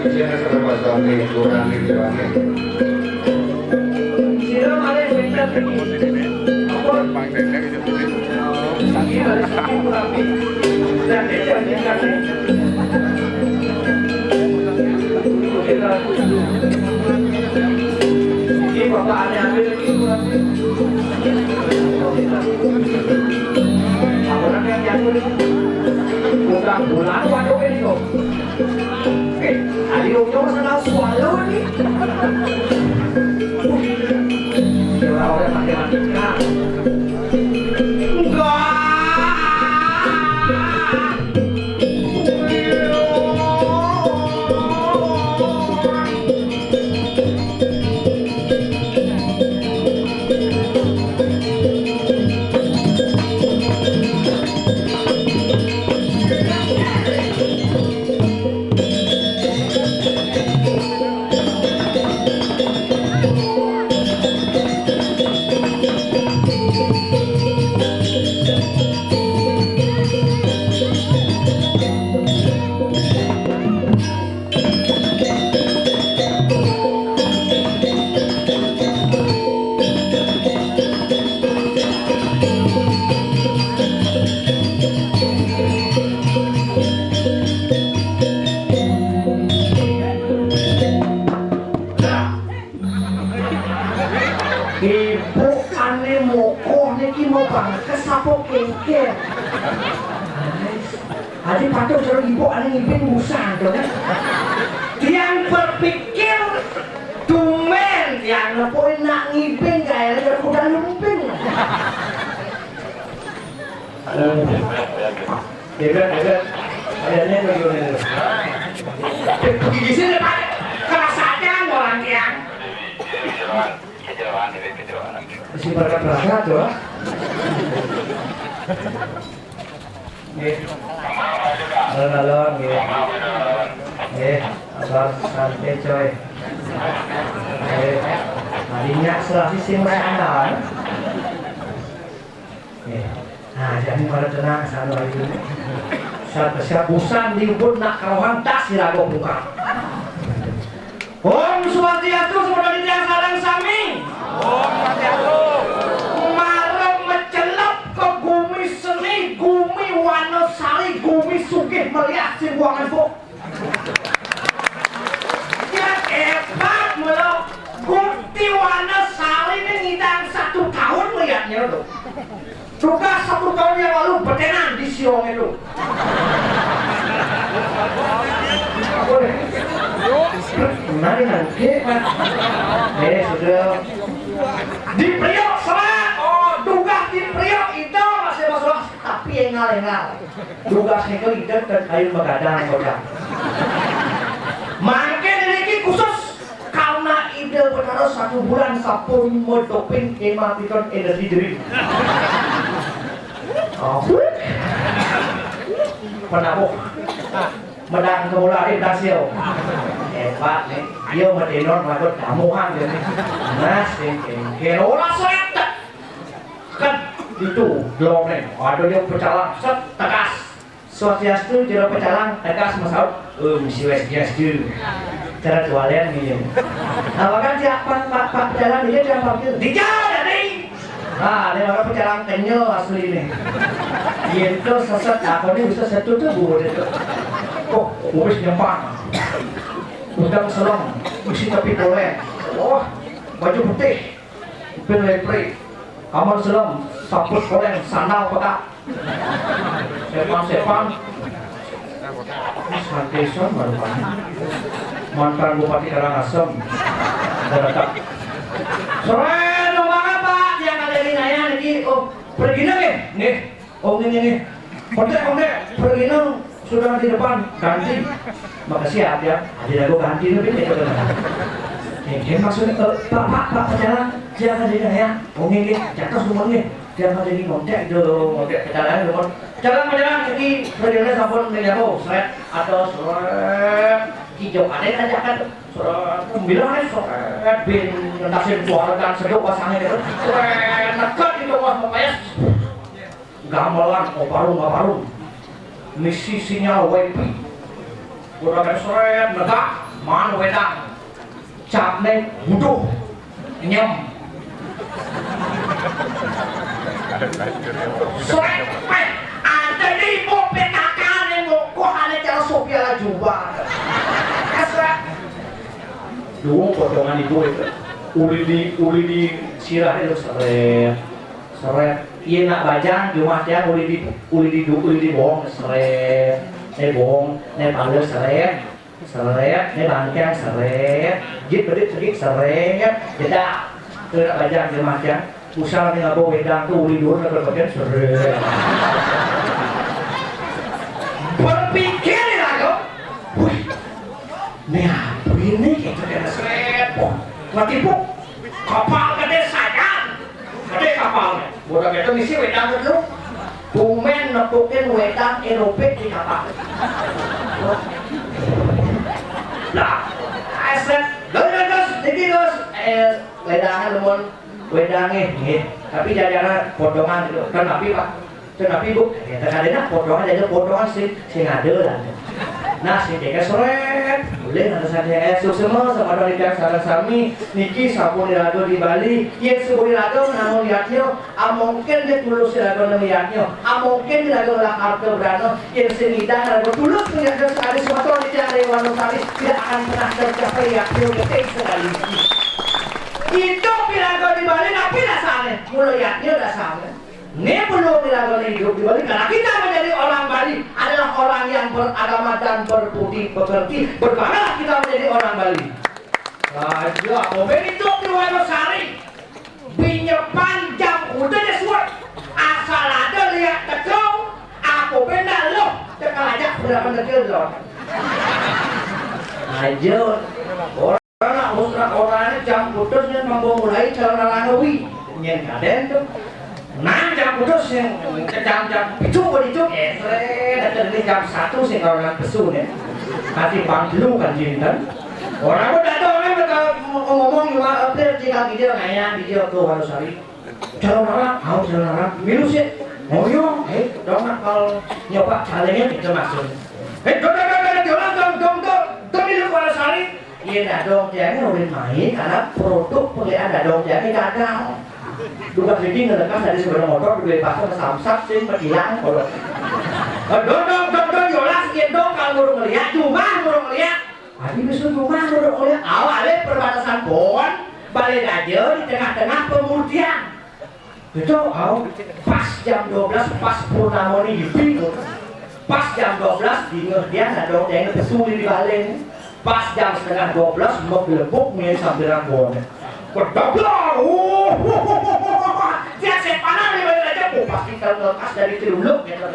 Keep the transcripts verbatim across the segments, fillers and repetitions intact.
Sira malih wénten niki. Ampun. Niki malih saking punapi. Dan dadi kasih. Niki Bapak adik-adik niki punapi. Ampun, yang jatuh niki. Bukan bulan, waduh, ini kok. Eh, ayo, nyoba sana suara ni. Coba orang matematika. Enggak. Ibu ané mokoh niki mau bangkes apa kéngkén? Aji patuh cara ibu ané ngibing busan to, kan? Tiang berpikir, tumben tiang nepukin nak ngibing gayané kuda lumping. Hebat, hebat. Kayaknya begitu. Di sini, Pak. Kerasanya orang tiang. Isi berkat-berkat tuh. Nggih. Alon-alon, nggih. Nggih, abang santai, coy. Nggih. Tadinya serasi sing wis andalan. Nggih. Nah, jadi pada tenang, sanu ayu. Siap, siap busan diubun nak karohan tas di rago buka. Om Swastiastu, semoga tiang sareng sami. Om Swastiastu. Marep mecelep ke gumi seni, gumi Wonosari, gumi sugih meliah sing buangan buk. Ya hebat mula Gusti Wonosari ini ngidang satu tahun melihatnya tuh. Tugas satu tahun yang lalu betenan di Siong itu. Boleh. Nah, ini nanti, Pak. Eh, sudah. Di Priok, Pak. Oh, tugas di Priok itu masih masuk, tapi engal-engal. Tugas itu itu dan kayu begadang, bocah. Mangke niki khusus karena Ida Betara satu bulan sampun medopin kemah piton energi drink. Oh. Penabuh. Medang kemula ring dasil. Hebat nih. Dia medinor lagu damuhan dia nih. Mas, king, king, king. Olah seretek. Kan itu, belum nih. Ada dia pecalang, set, tegas. Swastiastu, jero pecalang, tegas masaut. Om Swastiastu. Cara tualen nih. Apa kan siapa, Pak, Pak Pecalang, dia siapa gitu? Dia jadi. Ah, ini orang pecalang kenyal asli nih. Yen to seset, aku nih bisa setu tuh, Bu, gitu. Oh, wis nyempang. Udang selem, isi tepi koleng. Wah, baju putih, kuping lepre. Kamar selem, saput koleng, sandal pekak. Sepan-sepan. Santesan baru kan. Mantan Bupati Karangasem. Geratak. Sore, no banget, Pak. Yang ada di Naya niki. Oh, pergi nggih? Nggih. Oh, ngene, ngene. Kontek, kontek. Pergi no sudah di depan. Ganti. Makasih ya, ya. Ada lagu ganti nih, Pak. Ini maksudnya, eh, Pak, Pak, Pak, Pak, jalan. Dia kan jadi Naya. Oh, ngene, ngene. Jatuh semua nih. Dia kan jadi kontek, do, kontek. Jalan, jalan. Jalan, jalan. Jadi, pergi sampun nih, ya, oh, seret. Atau seret. Hijau ada yang ajakan. Seret. Bilang nih, seret. Bin, ngentasin suara dan sedok pasangnya gitu. Seret. Nekat gitu, wah, mau kayak gamelan, oh, parung, oh, parung. Misi sinyal wifi. Udah kayak seret, negak. Anu wedang. Capné buduh. Nyem. Srepet. Ada di ibu P K K né, moko hanya cara sopir lah jubah. Srepet. Duh, potongan ibu itu. Uli di, uli di sirah itu srep. Srep. Iya nak bajang, jumah tiang uli di, uli di, uli di bohong, srep. Né bohong, né pala srep. Srep, né bangkeng srep. Jit bedik-bedik srep. Jedak. Teu nak bajang jumah tiang. Usah né ngabo wedang tuh uli dur nak bagian srep. Berpikir ya kok. Wih, né apa ini? Kita kena srep. Oh, mati bu. Kapal gedé saja. Gedé kapalnya. Bodoh gitu ngisi wedang dulu. Tumben nepukin wedang éropik di kapal. Lah, aset. Gus, gus, gus, niki gus. Eh, wedangnya lemon. Wedangnya, nggih. Tapi jajanan potongan gitu. Kan tapi, Pak. Teu napi, Bu, ya, teu kadéna potongan, jadi potongan sing, sing ada lah. Nah, sing téh srep, boleh nanti saja, eh, suksma sama dari pihak sareng sami, niki sampun iraga di Bali, yén sampun iraga namun yatnya, amongkén dia tulus iraga namun yatnya, amongkén iraga lah harta berana, yén sing ngidang iraga tulus ngidang sekali semeton di tiang Dewa Nusari, tidak akan pernah tercapai yatnya, betul sekali. Hidup iraga di Bali, napi dasarnya? Mula yatnya dasarnya. Né perlu dilakukan hidup di Bali karena kita menjadi orang Bali adalah orang yang beragama dan berbudi pekerti. Berbanggalah kita menjadi orang Bali. Raja, apa ben hidup di Wonosari? Binyepan jam udah deh suat. Asal ada lihat tekong, apa ben dah loh. Cekal aja berapa negeri loh. Aja. Ora nak musra orangnya jam putus nih mampu mulai calon langawi. Nyén kadén tuh. Nah, jam putus yang kejam-jam picu kok dicu, eh, srét, datang ini jam satu sih kalau nang pesu nih. Nanti bang dulu kan jinten. Orang udah ada orang bakal ngomong cuma update di kaki dia ngayang di dia tuh harus hari. Calon orang, mau calon orang, milu sih. Oh yo, eh, dong nak kalau nyoba calonnya kita masuk. Eh, dong, dong, dong, dong, dong, dong, dong, dong, milu harus hari. Iya, dadong tiangnya ulin main karena produk penggunaan dadong tiangnya gagal. Dugas lagi ngelekas dari sepeda motor, duit pasar samsak sing hilang kalau. Dodong dodong yolas gendong kalau burung ngeliat, cuma burung ngeliat. Tadi bisa cuma burung ngeliat. Awalnya perbatasan pohon, balai raja di tengah-tengah pemutihan. Itu, au, pas jam dua belas, pas purnama ni, yupi. Pas jam dua belas, dingeh dia, dadong tiangnya pesu di balai. Pas jam setengah dua belas, maglebuk, mie sambilan bonnya. Kedablar, uh, dia sepanan di balai raja, oh, pasti kalau lepas dari celuluk, gitu.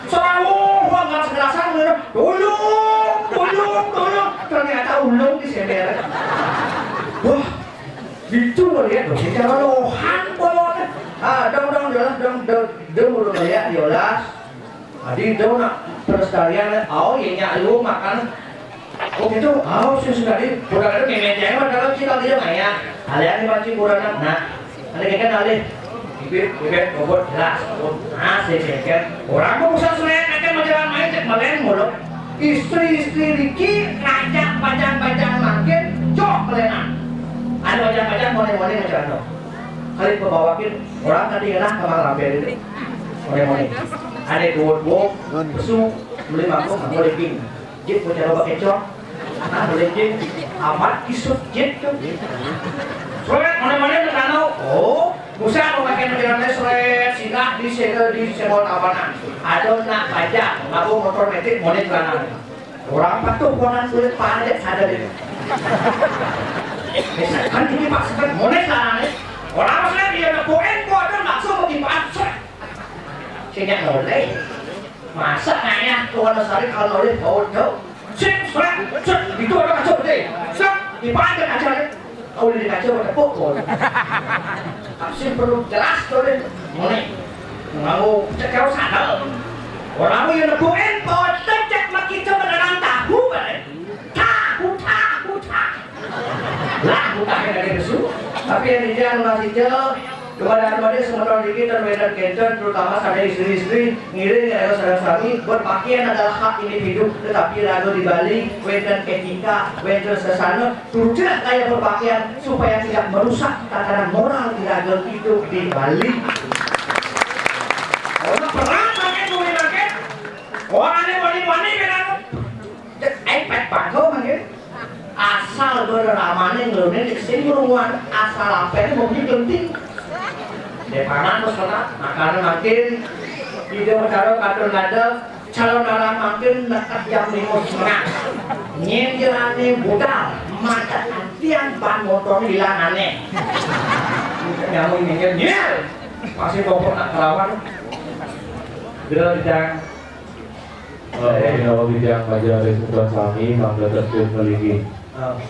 Serau, oh, nggak segerasan, gitu. Tolong, tolong, tolong. Ternyata ulung di sini. Wah, itu ngeliat dong, cara lohan pohonnya. Ah, dong, dong, dong, dong, dong, dong, udah ngeliat, yolas. Tadi itu nak pelestarian, oh iya, nyak lu makan. Oh gitu, oh sih sudah di, udah ada meme yang mana kalau kita dia maya. Alian di pancing kurang, nah, ada kan alih. Bibir, bibir, bobot jelas. Nah, saya pikir orang mau usah selain akan menjalan main cek melen mulu. Istri-istri Riki ngajak bajang-bajang makin cok melenan. Ada bajang-bajang mone-mone ngajak no. Kali pembawakin orang tadi ngenah kamar rampir itu. Mone-mone. Ada duo-duo, pesu, beli mangkuk, mau daging. Jit, mau coba kecok. Nah, beli jit. Amat isut jit tuh. Soalnya mana-mana ke danau. Oh, Musa memakai negara Israel, singgah di segel di Semol Tabanan. Ada nak pajak, ngabo motor metik, monik lanang. Orang patuh konan kulit padet ada deh. Kan ini maksudnya monik lanang nih. Orang maksudnya dia nepuin, gua ada langsung mau dipasok. Sejak mulai. Masa ngayah ke Wonosari kalau nulis bau jauh? Sip, srek, srek, itu ada kaca gede. Srek, dipakai kaca deh. Kalau di kaca ada pukul. Tapi perlu jelas tuh deh. Mulai. Mau cek kalau sadar. Orang yang nepuin bau cek makin coba dalam tahu kan? Tahu, tahu, tahu. Lah, bukan dari besok. Tapi yang dia masih jauh. Kepada adik-adik semeton niki ten wénten kénten, terutama sané istri-istri, ngiring iraga sareng sami, berpakaian adalah hak individu, tetapi iraga di Bali wénten étika, wénten sesana, tujah gaya berpakaian supaya tidak merusak tatanan moral iraga hidup di Bali. Ora perang makin kuwi makin. Ora ané wani-wani kan anu. Cek iPad bangko makin. Asal beramané ngeluné sing ngruan asal apéné mau digenting. Depanan terus kena, makanya makin ide bicara katur nada calon arah makin dekat jam lima setengah. Nyindirannya budal, mata tiang ban motor hilang aneh. Nyamuk mikir, nyel! Pasti kompor nak kelawan. Gerejang. Menawi tiyang majalis semeton sami mangda terjun mligi.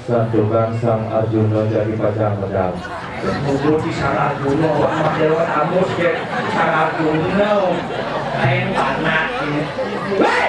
Santukan Sang Arjuna jagi pacang medal. Bubur di Sang Arjuna, wah, Mas Dewa Tamus, ya. Sang Arjuna, lain panak ini. Wah,